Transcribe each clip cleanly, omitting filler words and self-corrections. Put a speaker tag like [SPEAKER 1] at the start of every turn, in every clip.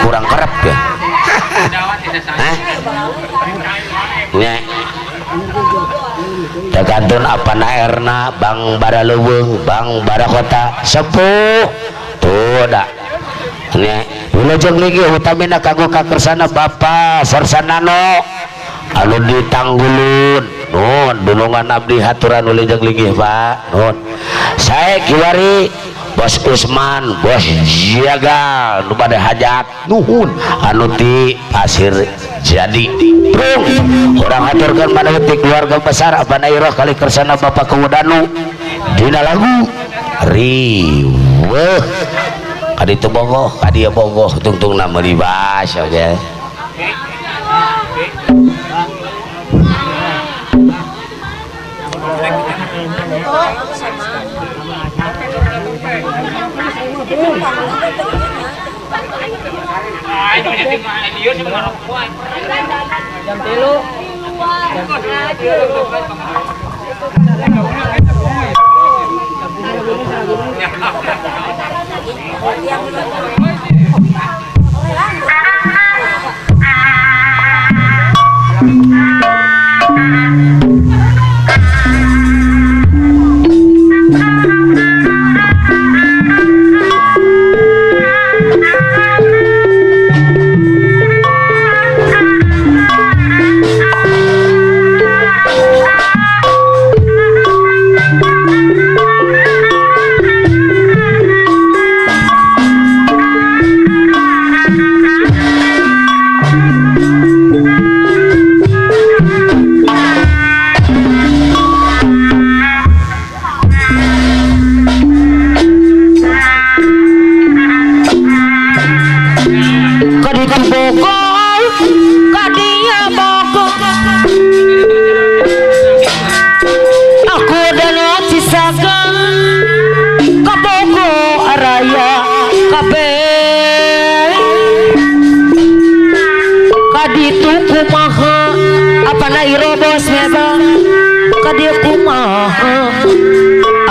[SPEAKER 1] kurang kerep ya. Hah? Nya. Tergantung apa naerna Bang Baraleuweung, Bang Barakota, sepuh. Tuh dah. Nya, wilujeng lagi utamina kanggo kakersana Bapak Sarsanano anu ditanggulun. Nun, dunungan abdi haturan wilujeng linggih Pak. Nun. Sae kiwari Bos Usman, Bos Jagal nu bade hajat nuhun anu ti Pasir Jadi. Prung, urang haturkeun maneh ti keluarga besar abana iroh kali kersana Bapak Kewudanu dina lagu riweuh. Kaditu bogoh, kadieu bogoh tungtungna meuli bas oge.
[SPEAKER 2] Jam 3.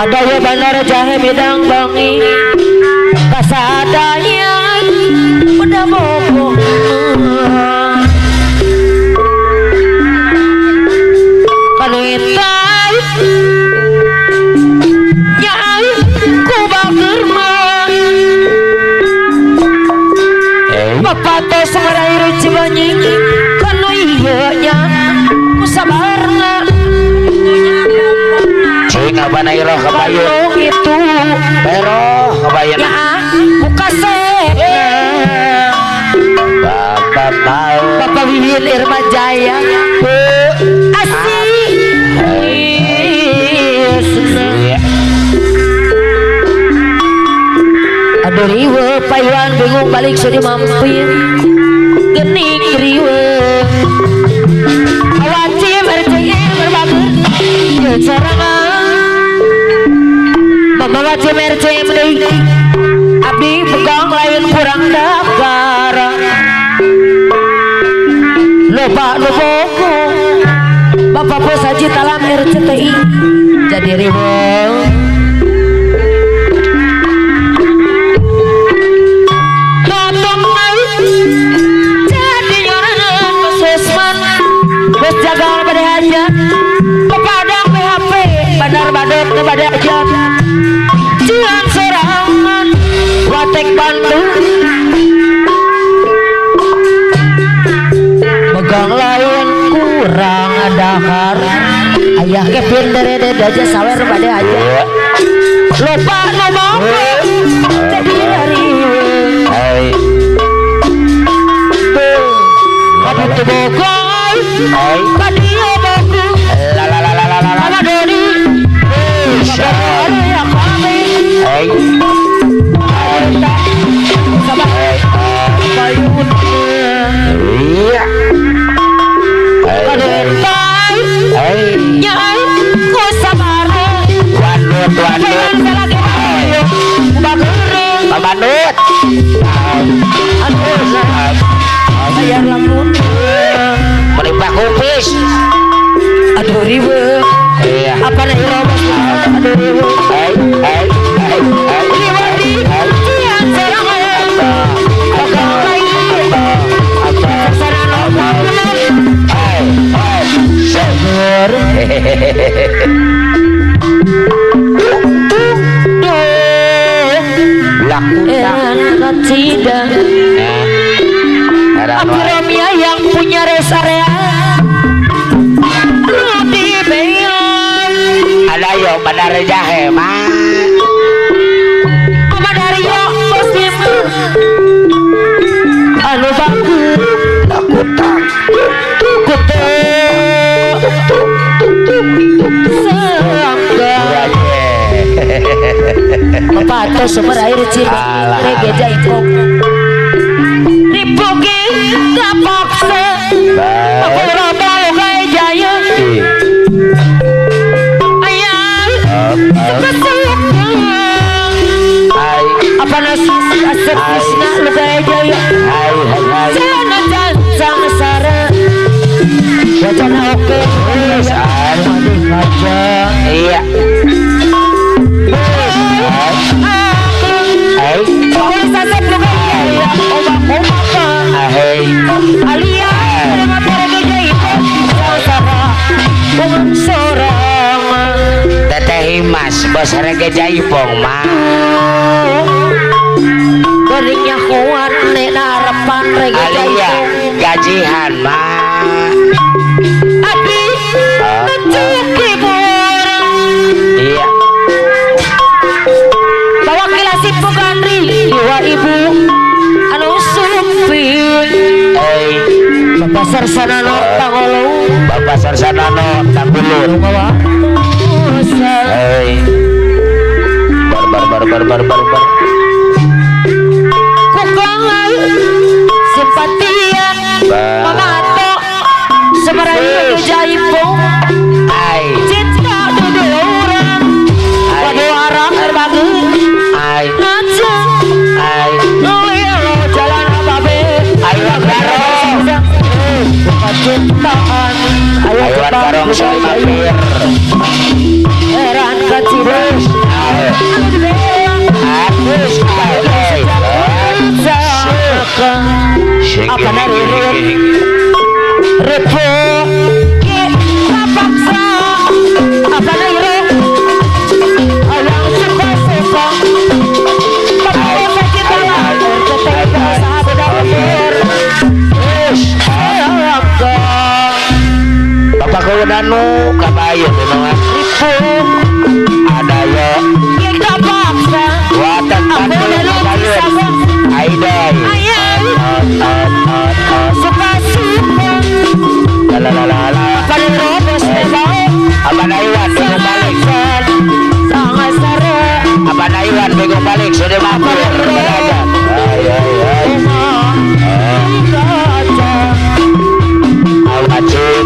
[SPEAKER 2] Ada ya bandar jahe bidang bangi kasadaya udah bobo kanu eta nya ku bager mah bapak teh sumarair Cibanyi kanu ieu nya ku sabarna
[SPEAKER 1] cing abana iroh kabayun
[SPEAKER 2] itu
[SPEAKER 1] peroh kabayun
[SPEAKER 2] ya buka sena
[SPEAKER 1] bapak mau
[SPEAKER 2] bapak Wiwin Irma Jaya asih aduh riwe payuan bingung balik sudi mampir gening riwe wajib RCM berbagur sorangan Mama wajib RCM deui abdi pegang lain kurang dagara loba nu bogo Bapak Bos Haji Talam RCTI jadi riweuh jadi nyoranan Bos Usman Bos Jagal bade hajat kepadang PHP bandar badut bade hajat jian sorangan watek Bandung megang lain kurang dahar ayah Kevin derede aja sawer bade aja lupa ngomong jadi dari kaditu bogor kadieu bogor
[SPEAKER 1] la la la la la la
[SPEAKER 2] la doni ya kami
[SPEAKER 1] iya wanut wanut pamanut melimpah kupis
[SPEAKER 2] aduh riwe
[SPEAKER 1] iya
[SPEAKER 2] apa nih robos aduh riwe riwe di cian serangan Abi Romia yang punya rest area di Beyon
[SPEAKER 1] ada yo bandar jahe mah
[SPEAKER 2] Mama Dario musim anu bagus
[SPEAKER 1] takutan
[SPEAKER 2] Bapak sumber air ciri reggae jaipong ripuki kapaksa Pura lukai jaya ayam suka-suka apa nasi asep krishna lukai jaya sana sang sara wacana oke
[SPEAKER 1] iya Teteh Mas bos reggae jaipong mah
[SPEAKER 2] berinya kuat nek harapan reggae jaipong
[SPEAKER 1] gajihan mah
[SPEAKER 2] abi ngecuki borang
[SPEAKER 1] iya
[SPEAKER 2] bawa kilasi bukan iwa ibu anu supir Bapak Sarsanano Tangolo
[SPEAKER 1] Bapak Sarsanano Tangulun bar bar bar bar bar bar
[SPEAKER 2] kukangal simpatian Mama Ato Semarang Jaipong cinta dudurang waduh arang berbagi ngaca lelo jalan ababe
[SPEAKER 1] ayo garong
[SPEAKER 2] cintaan
[SPEAKER 1] ayo garong soal mampir
[SPEAKER 2] heran kacibus apa dari repo kita paksa apa dari orang suka suka
[SPEAKER 1] Bapak Kawadanu kabayu memang ada yo
[SPEAKER 2] kita paksa
[SPEAKER 1] watan aidai
[SPEAKER 2] suka suka
[SPEAKER 1] la la la la Abang Iwan bego balik Abang Iwan bego balik sudah mampir ay ay ay awacik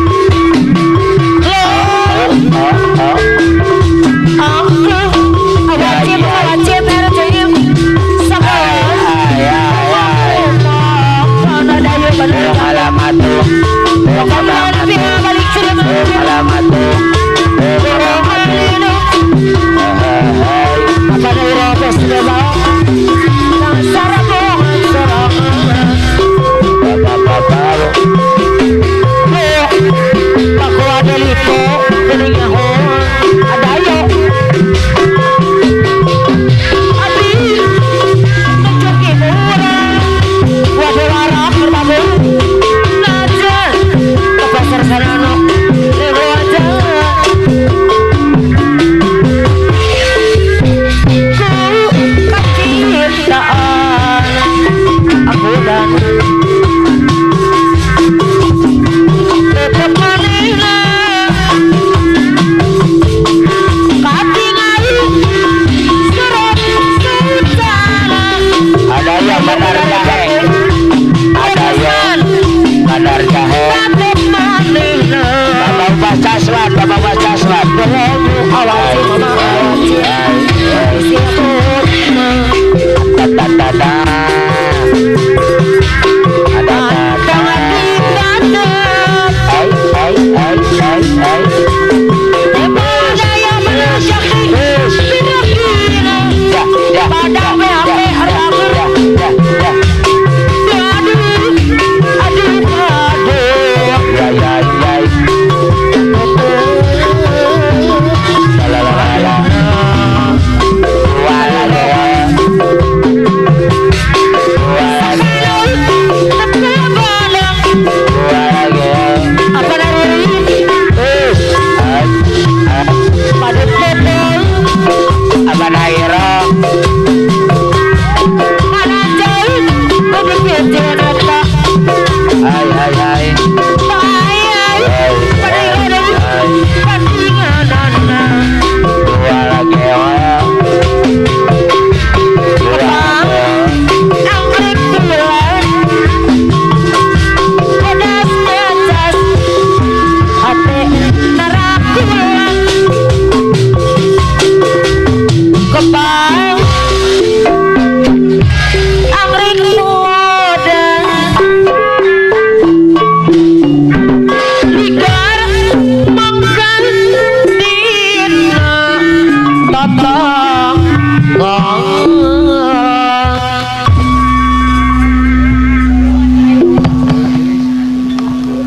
[SPEAKER 2] Kota.